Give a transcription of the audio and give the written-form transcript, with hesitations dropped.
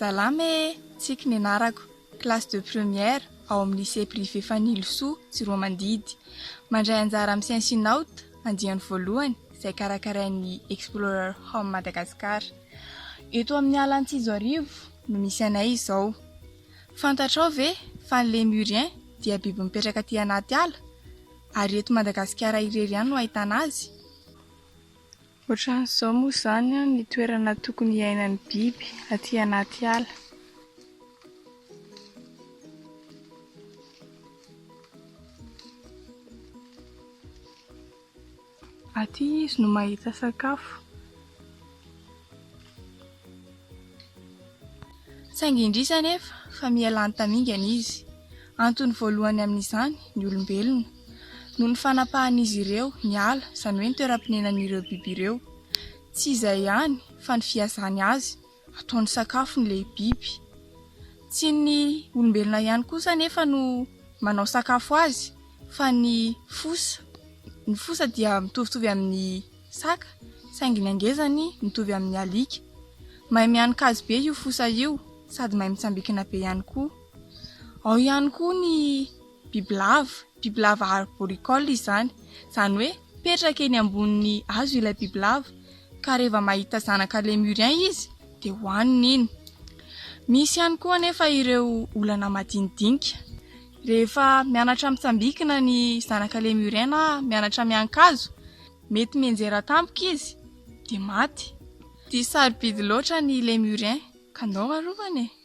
Salama e! Tsiky ny anarako, classe de première ao amin'ny lycée privé Fanilo-Soa, Tsiroamandidy. Mandray anjara amin'ny Science in Out, andiany voalohany, izay karakarain'ny Explorer Home Madagascar. Eto amin'ny ala Antsijoarivo no misy anay izao. Fantatrao ve fa ny lémurien dia biby mipetraka aty anaty ala ary eto Madagasikara irery ihany no ahitana azy? Ohatran'izao moa izany ny toerana tokony hiainan'ny biby aty anaty ala. Aty izy no mahita sakafo. Saingy indrisy anefa fa miha lany tamingana izy. Antony voalohany amin'izany ny olombelona. Noho ny fanapahan'izy ireo ny ala, izany hoe ny toeram-ponenan'ireo biby ireo. Tsy izay ihany fa ny fihazany azy, ataony sakafony ilay biby. Tsy ny olombelona ihany kosa anefa no manao sakafo azy fa ny fosa. Ny fosa dia mitovitovy amin'ny saka saingy ny hangezany mitovy amin'ny alika. Mahay mihanin-kazo be io fosa io sady mahay mitsambikina be ihany koa. Ao ihany koa ny bibilava, bibilava arboricole izany, izany hoe mipetraka eny ambonin'ny hazo ilay bibilava ka rehefa mahita zanaka lémurien izy dia hohaniny iny. Misy ihany koa anefa ireo olana madinidinika. Rehefa mianatra mitsambikina ny zanaka lémurien na mianatra miankazo, mety mianjera tampoka izy dia maty. Dia sarobidy loatra ny lémurien ka ndao arovana e!